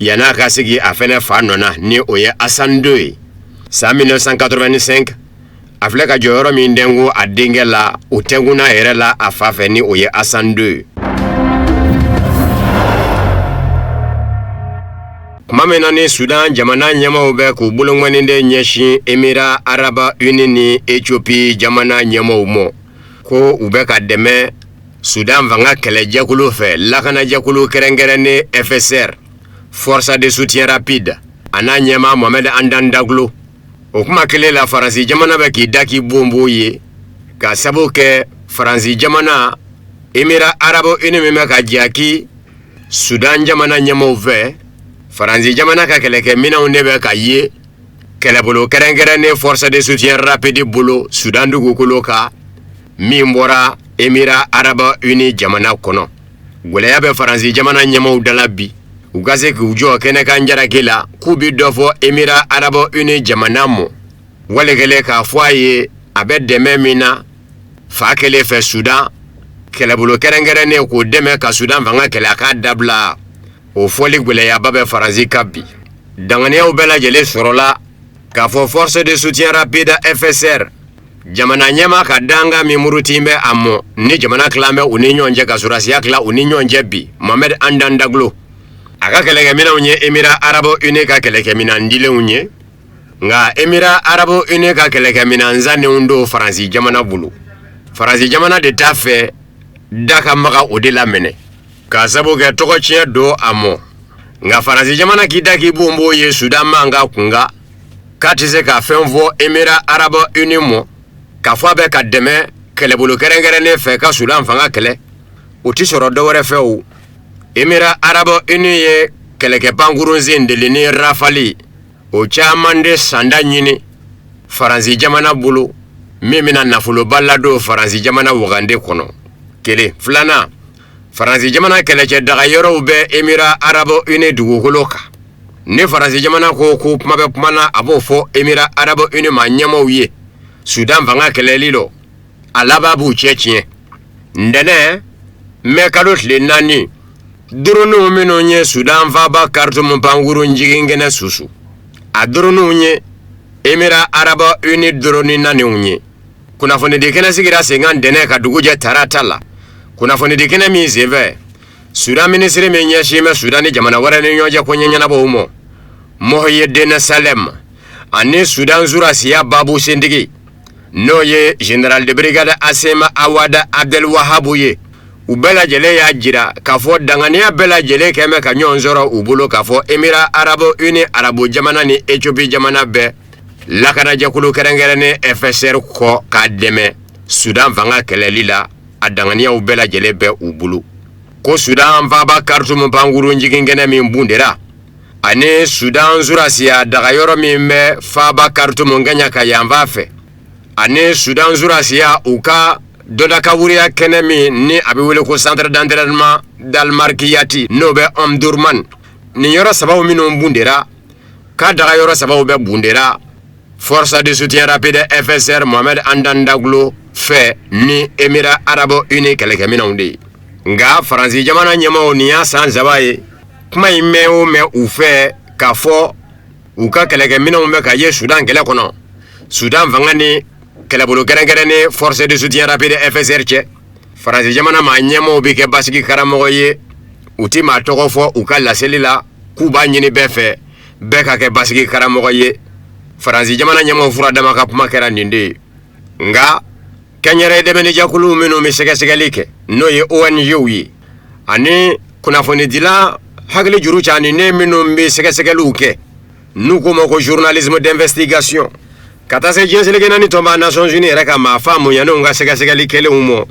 Speaker 18: yann'a ka sigi a fɛnɛ fa nɔ na, ni o ye Hassan II ye. San 1985, a filɛ ka jɔyɔrɔ min tɛnku a denkɛ la, o tɛnkunna yɛrɛ la a fa fɛ, ni o ye Hassan II ye. Tuma min na ni Sudan jamana ɲɛmaaw bɛ k'u bolongɔni de ɲɛsin Émirats Arabes Unis ni Ethiopie jamana ɲɛmaaw ma, ko u bɛ ka dɛmɛ Sudan fanga kɛlɛjɛkulu fɛ, lakanajɛkulu kɛrɛnkɛrɛnnen FSR, Force de soutien rapide, a n'a ɲɛmaa Mohamed Hamdan Daglo. O kuma kelen la, Faransi jamana bɛ k'i da k'i bonbon ye, ka sabu kɛ Faransi jamana, Émirats Arabes Unis min bɛ ka jaki Sudan jamana ɲɛmaaw fɛ, Faransi jamana ka kɛlɛkɛminɛnw de bɛ ka ye kɛlɛbolo kɛrɛnkɛrɛnnen Force de soutien rapide bolo Sudan dugukolo kan, min bɔra Émirats Arabes Unis jamana kɔnɔ. Gɛlɛya bɛ Faransi jamana ɲɛmaaw da la bi, u ka se k'u jɔ kɛnɛkan jalaki la k'u bɛ dɔ fɔ Émirats Arabes Unis jamana ma, wali kelen k'a fɔ a ye a bɛ dɛmɛ min na fa kelen fɛ Sudan kɛlɛbolo kɛrɛnkɛrɛnnen k'o dɛmɛ ka Sudan fanga kɛlɛ, a k'a dabila. O fɔli gɛlɛyaba bɛ Faransi kan bi. Danganiyaw bɛɛ lajɛlen sɔrɔla k'a fɔ Force de soutien rapide FSR jamana ɲɛmaa ka dankan min murutin bɛ a mɔ, ni jamana tilan bɛ u ni ɲɔgɔn cɛ, ka surasiya tila u ni ɲɔgɔn cɛ bi, Mohamed Hamdan Daglo a ka kɛlɛkɛminɛnw ye Émirats Arabes Unis ka kɛlɛkɛminɛn dilenw ye, nka Émirats Arabes Unis ka kɛlɛkɛminɛn sannenw don Faransi jamana bolo. Faransi jamana de t'a fɛ da ka maga o de la minɛ, k'a sabu kɛ tɔgɔ tiɲɛ don a mɔ. Nka Faransi jamana k'i da k'i bonbon ye Sudan mankan kunkan, k'a tɛ se ka fɛn fɔ Émirats Arabes Unis mɔ k'a fɔ a bɛ ka dɛmɛ kɛlɛbolo kɛrɛnkɛrɛnnen fɛ ka Sudan fanga kɛlɛ. O tɛ sɔrɔ dɔwɛrɛ fɛ o. Émirats Arabes Unis ye kɛlɛkɛ pankurun sendelini Rafale o caman de sanda ɲini Faransi jamana bolo, min bɛna nafoloba ladon Faransi jamana wagande kɔnɔ. Kelen filanan, Faransi jamana kɛlɛcɛ daga yɔrɔw bɛ Émirats Arabes Unis dugukolo kan. Ni Faransi jamana ko ko kuma bɛ kuma na, a b'o fɔ Émirats Arabes Unis maa ɲɛmaaw ye Sudan fanga kɛlɛli lɔ, a laban b'u cɛ tiɲɛ. Ntɛnɛn mɛ kalo tile 4, droniw minnu ye Sudan faaba Khartoum pankurun jiginkɛnɛ susu, a droniw ye Émirats Arabes Unis droni naaniw ye. Kunnafonidi kɛnɛ sigira sen kan ntɛnɛn ka dugu jɛ tarata la. Kunnafonidi kɛnɛ min senfɛ, Sudan minisiri min ɲɛsin bɛ Sudan ni jamana wɛrɛ ni ɲɔgɔn cɛ koɲɛ ɲɛnabɔw ma, Mohieddin Salem, ani Sudan surasiya babu sentigi, n'o ye général de brigade Assem Awad Abdel Wahab ye, U bɛɛ lajɛlen y'a jira k'a fɔ danganiya bɛɛ lajɛlen kɛn bɛ ka ɲɔgɔn sɔrɔ u bolo k'a fɔ Émirats arabes unis arabu jamana ni Éthiopie jamana bɛɛ lakanajɛkulu kɛrɛnkɛrɛnnen FSR kɔ k'a dɛmɛ Sudan fanga kɛlɛli la, a danganiyaw bɛɛ lajɛlen bɛ u bolo. Ko Sudan faaba Khartoum pankurun jiginkɛnɛ min bundera ani Sudan surasiya dagayɔrɔ min bɛ faaba Khartoum kɛɲɛka yanfan fɛ ani Sudan surasiya u ka dɔdakawuriya kɛnɛ min ni a bɛ wele ko centre d'entraînement d'Al-Markiyati n'o bɛ Omdurman, nin yɔrɔ sabaw minnu bundera, k'a dagayɔrɔ sabaw bɛɛ bundera force de soutien rapide FSR Mohamed Hamdan Daglo fɛ ni Émirats arabes unis kɛlɛkɛminɛnw de ye. Nka Faransi jamana ɲɛmaaw, nin y'a san 3 ye, kuma in mɛn o mɛn u fɛ k'a fɔ u ka kɛlɛkɛminɛnw bɛ ka ye Sudan kɛlɛ kɔnɔ, Sudan fanga ni kɛlɛbolo kɛrɛnkɛrɛnnen force de soutien rapide FSR cɛ, Faransi jamana maa ɲɛmaaw bɛ kɛ basigi karamɔgɔ ye. U ti maa tɔgɔ fɔ u ka laseli la k'u b'a ɲini bɛɛ fɛ, bɛɛ ka kɛ basigi karamɔgɔ ye. Faransi jamana ɲɛmaaw fura dama ka kuma kɛra nin de ye. Nka kɛnyɛrɛ dɛmɛnijɛkulu minnu bɛ sɛgɛsɛgɛli kɛ, n'o ye ONGw ye, ani kunnafonidila hakili juru caaninen minnu bɛ sɛgɛsɛgɛliw kɛ, n'u k'o ma ko journalisme d'investigation, ka taa se diɲɛ seleke naani tɔnba Nations Unies yɛrɛ ka maa faamuyanenw ka sɛgɛsɛgɛli kɛlenw mɔ,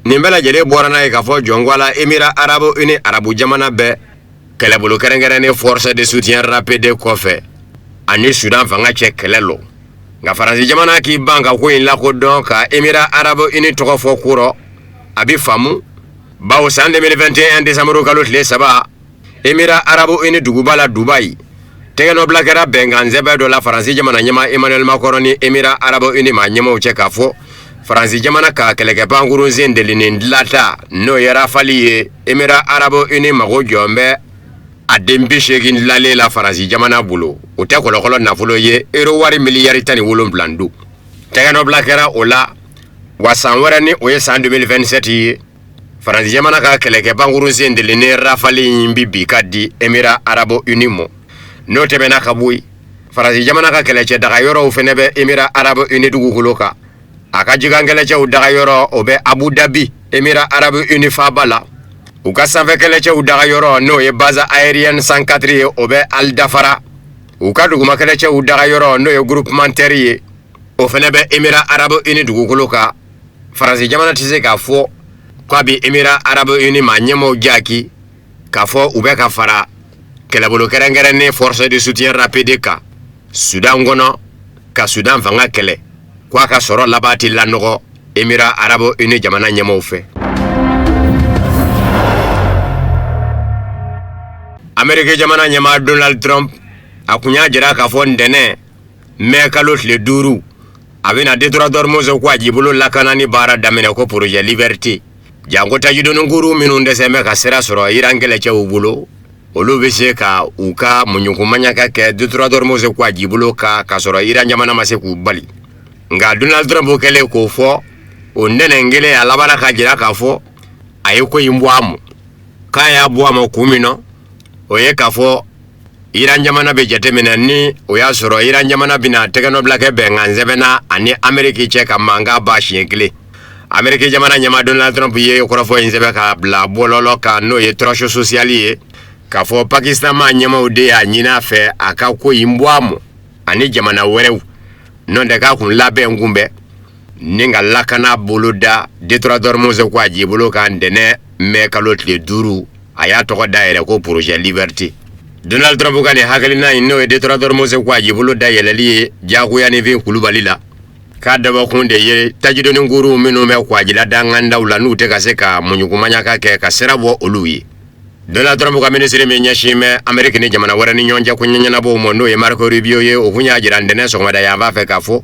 Speaker 18: nin bɛɛ lajɛlen bɔra n'a ye k'a fɔ jɔnko la Émirats arabes unis arabu jamana bɛɛ kɛlɛbolo kɛrɛnkɛrɛnnen force de soutien rapide kɔfɛ ani Sudan fanga cɛ kɛlɛ lɔ. Nka Faransi jamana k'i ban ka ko in lakodɔn ka Émirats arabes unis tɔgɔ fɔ ko rɔ, a bɛ faamu, bawo san 2021 décembre kalo tile 3, Émirats arabes unis duguba la Dubaï, tɛgɛnɔbila kɛra bɛnkan sɛbɛn dɔ la Faransi jamana ɲɛmaa Emmanuel Macron ni Émirats arabes unis maa ɲɛmaaw cɛ, k'a fɔ Faransi jamana ka kɛlɛkɛ pankurun sen delinen dilata, n'o ye Rafale ye, Émirats arabes unis mago jɔn bɛ a den 80 dilalen la Faransi jamana bolo. O tɛ kɔlɔkɔlɔ nafolo ye, euro wari miliyari 17 don. Tɛgɛnɔbila kɛra o la wa san wɛrɛ, ni o ye san 2027 ye, Faransi jamana ka kɛlɛkɛ pankurun sen delinen Rafale in bi bi ka di Émirats arabes unis ma. N'o tɛmɛna ka bɔ yen, Faransi jamana ka kɛlɛcɛ dagayɔrɔw fɛnɛ bɛ Émirats arabes unis dugukolo kan. A ka jikan kɛlɛcɛw dagayɔrɔ, o bɛ Abu Dhabi, Émirats arabes unis faaba la. U ka sanfɛ kɛlɛcɛw dagayɔrɔ, n'o ye base aérienne 104 ye, o bɛ Al Dafara. U ka duguma kɛlɛcɛw dagayɔrɔ, n'o ye groupement terre ye, o fɛnɛ bɛ Émirats arabes unis dugukolo kan. Faransi jamana tɛ se k'a fɔ k'a bɛ Émirats arabes unis maa ɲɛmaaw jaki k'a fɔ u bɛ ka fara kɛlɛbolo kɛrɛnkɛrɛnnen force de soutien rapide kan Sudan kɔnɔ ka Sudan fanga kɛlɛ, ko a ka sɔrɔ laban tɛ lanɔgɔ Émirats arabes unis jamana ɲɛmaaw fɛ. Ameriki jamana ɲɛmaa Donald Trump, a kun y'a jira k'a fɔ ntɛnɛn mɛ kalo tile 5, a bɛna détroit d'Ormuz ko a jibolo lakanani baara daminɛ, ko projet Liberté, janko tajidoninkuru minnu dɛsɛ bɛ ka sira sɔrɔ Iran kɛlɛcɛw bolo, olu bɛ se ka u ka muɲukumaɲaka kɛ détroit d'Ormuz ko a jibolo kan k'a sɔrɔ Iran jamana ma se k'u bali. Nka Donald Trump kɛlen k'o fɔ o ntɛnɛn kelen, a labanna k'a jira k'a fɔ a ye ko in bɔ a ma. K'a y'a bɔ a ma kun min na, o ye k'a fɔ Iran jamana bɛ jateminɛ ni o y'a sɔrɔ Iran jamana bɛna tɛgɛnɔbila kɛ bɛnkan sɛbɛn na ani Ameriki cɛ ka mankan ban siɲɛ kelen. Ameriki jamana ɲɛmaa Donald Trump ye kɔrɔfɔ in sɛbɛn k'a bila bɔlɔlɔ kan, n'o ye Truth Social ye, k'a fɔ Pakistan maa ɲɛmaaw de y'a ɲini a fɛ a ka ko in bɔ a ma ani jamana wɛrɛw, n'o tɛ k'a kun labɛn kunbɛn ni ka lakana bolo da détroit d'Ormuz ko a jibolo kan ntɛnɛn mɛ kalo tile 5. A y'a tɔgɔ da yɛrɛ ko projet Liberté. Donald Trump ka nin hakilina in, n'o ye détroit d'Ormuz ko a jibolo dayɛlɛli ye diyagoya ni fin kulubali la, k'a dabɔkun de ye tajidoninkuru minnu bɛ kwajila dangandaw la, n'u tɛ ka se ka muɲukumaɲaka kɛ ka sira bɔ olu ye. Donald Trump ka minisiri min ɲɛsin bɛ Ameriki ni jamana wɛrɛ ni ɲɔgɔn cɛ ko ɲɛnabɔw ma, n'o ye Marco Rubio ye, o kun y'a jira ntɛnɛn sɔgɔmada yanfan fɛ k'a fɔ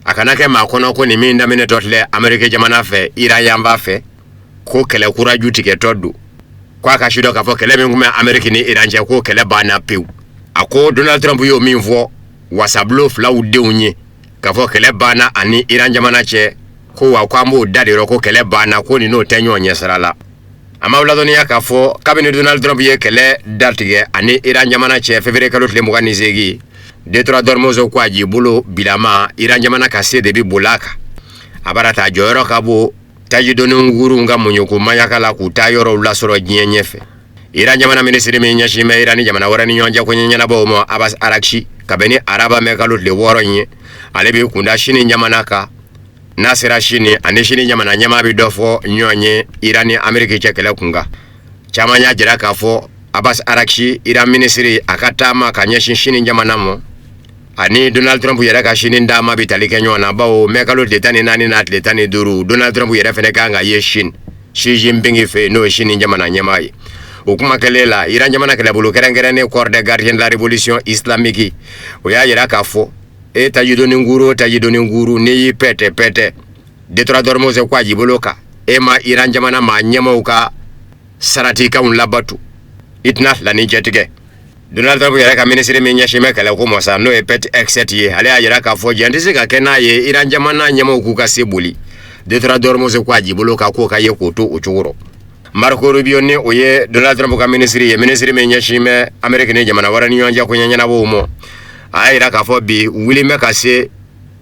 Speaker 18: a kana kɛ maa kɔnɔ ko nin min daminɛtɔ filɛ Ameriki jamana fɛ Iran yanfan fɛ, ko kɛlɛ kura ju tigɛtɔ don, ko a ka sidɔn k'a fɔ kɛlɛ min tun bɛ Ameriki ni Iran cɛ, ko kɛlɛ banna pewu. A ko Donald Trump y'o min fɔ wasabulon filaw denw ye k'a fɔ kɛlɛ banna ani Iran jamana cɛ, ko wa ko an b'o da de rɔ ko kɛlɛ banna, ko nin n'o tɛ ɲɔgɔn ɲɛ sira la. A m'aw ladɔnniya k'a fɔ kabini Donald Trump ye kɛlɛ datigɛ ani Iran jamana cɛ février kalo tile 28, détroit d'Ormuz ko a jibolo bilama, Iran jamana ka se de bɛ boli a kan. A bara ta jɔyɔrɔ ka bon. Tajidoni kurun ka muɲuko maɲaka la k'u taa yɔrɔw lasɔrɔ diɲɛ ɲɛfɛ. Iran jamana minisiri min ɲɛsin bɛ Iran ni jamana wɛrɛ ni ɲɔgɔn cɛ koɲɛ ɲɛnabɔw ma, Abbas Araghchi, ka bɛn ni araba mɛ kalo tile 6 in ye, ale b'i kunda Sini jamana kan. N'a sera Sini, ani Sini jamana ɲɛmaa bɛ dɔ fɔ ɲɔgɔn ye Iran ni Ameriki cɛ kɛlɛ kun kan. Caman y'a jira k'a fɔ Abbas Araghchi, Iran minisiri, a ka taama ka ɲɛsin Sini jamana ma ani Donald Trump yɛrɛ ka Sini taama bɛ tali kɛ ɲɔgɔn na, bawo mɛ kalo tile 14 n'a tile 15, Donald Trump yɛrɛ fana kan ka ye Sini Xi Jinping fɛ, n'o ye Sini jamana ɲɛmaa ye. O kuma kɛlen la, Iran jamana kɛlɛbolo kɛrɛnkɛrɛnnen Corps des gardiens de la révolution islamique, o y'a jira k'a fɔ e tajidoni kuru o tajidoni kuru, n'i y'i pɛtɛ pɛtɛ détroit d'Ormuz ko a jibolo kan, e ma Iran jamana maa ɲɛmaaw ka saratikanw labatu, i tɛna filani cɛtigɛ. Donald Trump yɛrɛ ka minisiri min ɲɛsin bɛ kɛlɛko ma sa, n'o ye Pete Hegseth ye, ale y'a jira k'a fɔ jɛn tɛ se ka kɛ n'a ye Iran jamana ɲɛmaaw k'u ka se boli détroit d'Ormuz ko a jibolo kan, k'o ka ye k'o to o cogo rɔ. Marco Rubio, ni o ye Donald Trump ka minisiri ye, minisiri min ɲɛsin bɛ Amérique ni jamana wɛrɛ ni ɲɔgɔn cɛ koɲɛ ɲɛnabɔw ma, a y'a jira k'a fɔ bi wuli bɛ ka se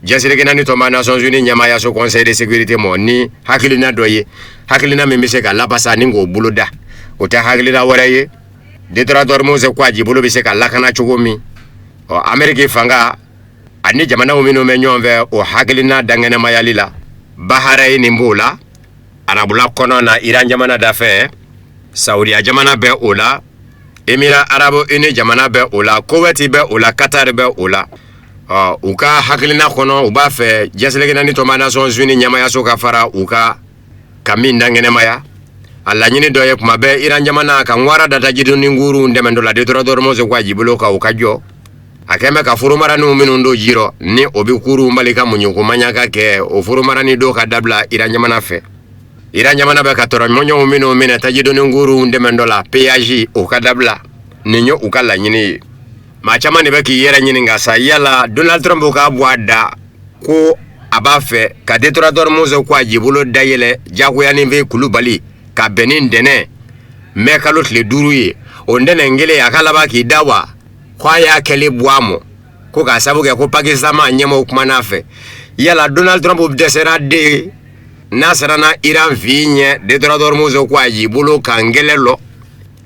Speaker 18: diɲɛ seleke naani tɔnba Nations Unies ɲɛmaayaso Conseil de sécurité ma ni hakilina dɔ ye, hakilina min bɛ se ka labasa ni k'o boloda. O tɛ hakilina wɛrɛ ye, détroit d'Ormuz ko a jibolo bɛ se ka lakana cogo min. Ɔ, Amérique fanga ani jamanaw minnu bɛ ɲɔgɔn fɛ o hakilina dankɛnɛmayali la, Bahreïn b'o la, arabula kɔnɔ na Iran jamana dafɛ, Saudiya jamana bɛ o la, Émirats arabes unis jamana bɛ o la, Koweït bɛ o la, Qatar bɛ o la. Ɔ, u ka hakilina kɔnɔ, u b'a fɛ diɲɛ seleke naani tɔnba Nations Unies ɲɛmaayaso ka fara u ka ka min dankɛnɛmaya. A laɲini dɔ ye, kuma bɛɛ Iran jamana ka ŋwara da tajidoni kurun dɛmɛ dɔ la détroit d'Ormuz ko a jibolo kan, u ka jɔ. A kɛn bɛ ka foromaraniw minnu don ji rɔ, ni o bɛ kurun bali ka muɲuko maɲaka kɛ, o foromarani dɔw ka dabila Iran jamana fɛ. Iran jamana bɛ ka tɔrɔmɔɲɔgɔnw minnu minɛ tajidoni kurun dɛmɛ dɔ la, péage, o ka dabila. Nin ye u ka laɲini ye. Maa caman de bɛ k'i yɛrɛ ɲininka sa, yala Donald Trump k'a bɔ a da ko a b'a fɛ ka détroit d'Ormuz ko a jibolo dayɛlɛ jagoyanin fɛ kulubali ka bɛn ni ntɛnɛn mɛ kalo tile 5 ye, o ntɛnɛn kelen a ka laban k'i da wa ko a y'a kɛli bɔ a mɔ, ko k'a sabu kɛ ko Pakistan maa ɲɛmaaw kumana a fɛ. Yala Donald Trump dɛsɛra de n'a siranna Iran fi ɲɛ détroit d'Ormuz ko a jibolo kan kɛlɛ lɔ?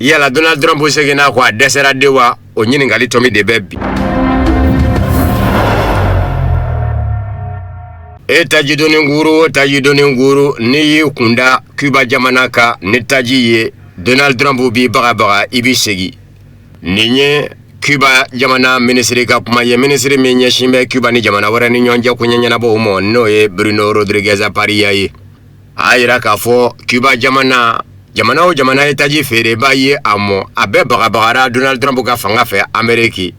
Speaker 18: Yala Donald Trump seginna ko a dɛsɛra de wa? O ɲininkali tɔmi de bɛ bi. E tajidoni kuru o tajidoni kuru, n'i y'i kunda Cuba jamana kan ni taji ye, Donald Trump b'i bagabaga, i b'i segin. Nin ye Cuba jamana minisiri ka kuma ye, minisiri min ɲɛsin bɛ Cuba ni jamana wɛrɛ ni ɲɔgɔn cɛ koɲɛ ɲɛnabɔw ma, n'o ye Bruno Rodriguez Parrilla ye. A y'a jira k'a fɔ Cuba jamana, jamana o jamana ye taji feereba ye a mɔ, a bɛɛ bagabagara Donald Trump ka fanga fɛ Ameriki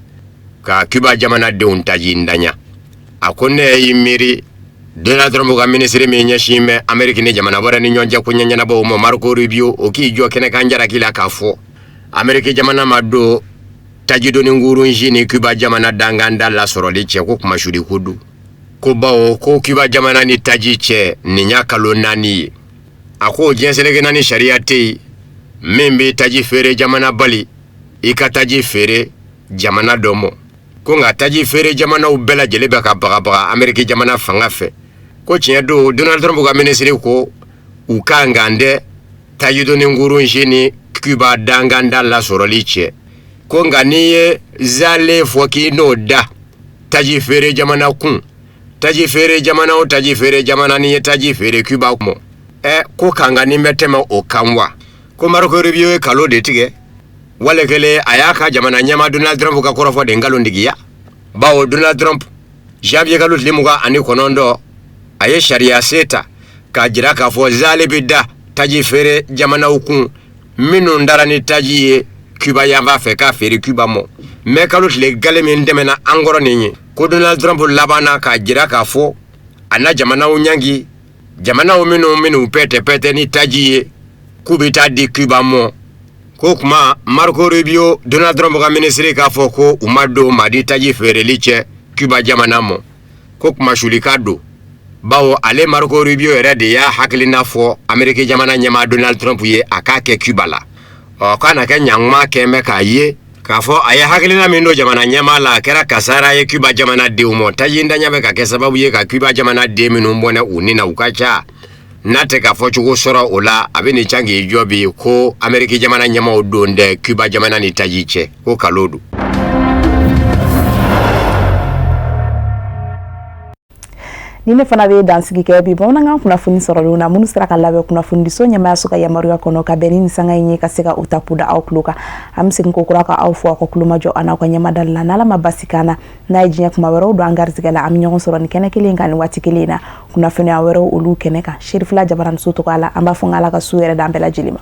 Speaker 18: ka Cuba jamanadenw taji ntanya. A ko ne y'i miiri Donald Trump ka minisiri min ɲɛsin bɛ Ameriki ni jamana wɛrɛ ni ɲɔgɔn cɛ koɲɛ ɲɛnabɔw ma, Marco Rubio, o k'i jɔ kɛnɛkan jalaki la k'a fɔ Ameriki jamana ma don tajidoni kurun si ni Cuba jamana danganda lasɔrɔli cɛ, ko kumasuli ko don, ko bawo ko Cuba jamana ni taji cɛ nin y'a kalo 4 ye. A ko diɲɛ seleke naani sariya tɛ yen min bɛ taji feere jamana bali i ka taji feere jamana dɔ ma, ko nka taji feere jamanaw bɛɛ lajɛlen bɛ ka bagabaga Ameriki jamana fanga fɛ. Ko tiɲɛ don, Donald Trump ka minisiri ko u ka nkan dɛ tajidoni kurun si ni Cuba danganda lasɔrɔli cɛ, ko nka n'i ye zale fɔ k'i n'o da taji feere jamana kun, taji feere jamana o taji feere jamana n'i ye taji feere Cuba ma, ɛ ko kangani bɛ tɛmɛ o kan wa? Ko Marco Rubio ye kalo de tigɛ, wale kelen a y'a ka jamana ɲɛmaa Donald Trump ka kɔrɔfɔ de nkalontigiya, bawo Donald Trump janvier kalo tile 29 a ye sariya se ta k'a jira k'a fɔ zale bɛ da taji feere jamanaw kun minnu dara ni taji ye Cuba yanfan fɛ k'a feere Cuba ma. Mɛ kalo tile gale min tɛmɛna an kɔrɔ nin ye, ko Donald Trump labanna k'a jira k'a fɔ a na jamanaw ɲangi, jamanaw minnu pɛtɛ-pɛtɛ ni taji ye k'u bɛ taa di Cuba ma. Ko kuma Marco Rubio, Donald Trump ka minisiri, k'a fɔ ko u ma don madi taji feereli cɛ Cuba jamana ma, ko kumasuli ka don, bawo ale Marco Rubio yɛrɛ de y'a hakilina fɔ Ameriki jamana ɲɛmaa Donald Trump ye a k'a kɛ Cuba la. Ɔ, k'a na kɛ ɲankuma kɛn bɛ k'a ye k'a fɔ a ye hakilina min don jamana ɲɛmaa la, a kɛra kasara ye Cuba jamana denw ma. Taji ntanya bɛ ka kɛ sababu ye ka Cuba jamana den minnu bɔnɛ u ni na, u ka ca. N'a tɛ ka fɔcogo sɔrɔ o la, a bɛ nin can k'i jɔ bi ko Ameriki jamana ɲɛmaaw don dɛ Cuba jamana ni taji cɛ, ko kalo don.
Speaker 1: Ni ne fana bɛ dansigi kɛ bi bamanankan kunnafoni sɔrɔlenw na, minnu sera ka labɛn kunnafonidiso ɲɛmaayaso ka yamaruya kɔnɔ ka bɛn ni nin sanga in ye, ka se ka u ta da aw tulo kan. An bɛ segin ko kura ka aw fo aw ka tulomajɔ an n'aw ka ɲɛmadali la. N'Ala ma basi k'an na, n'a ye diɲɛ kuma wɛrɛw don an garisɛgɛ la, an bɛ ɲɔgɔn sɔrɔ nin kɛnɛ kelen kan nin waati kelen in na, kunnafoniya wɛrɛw olu kɛnɛ kan. Serifila Jabaraniso tɔgɔ la, an b'a fɔ n Ala ka su yɛrɛ d'an bɛɛ lajɛlen ma.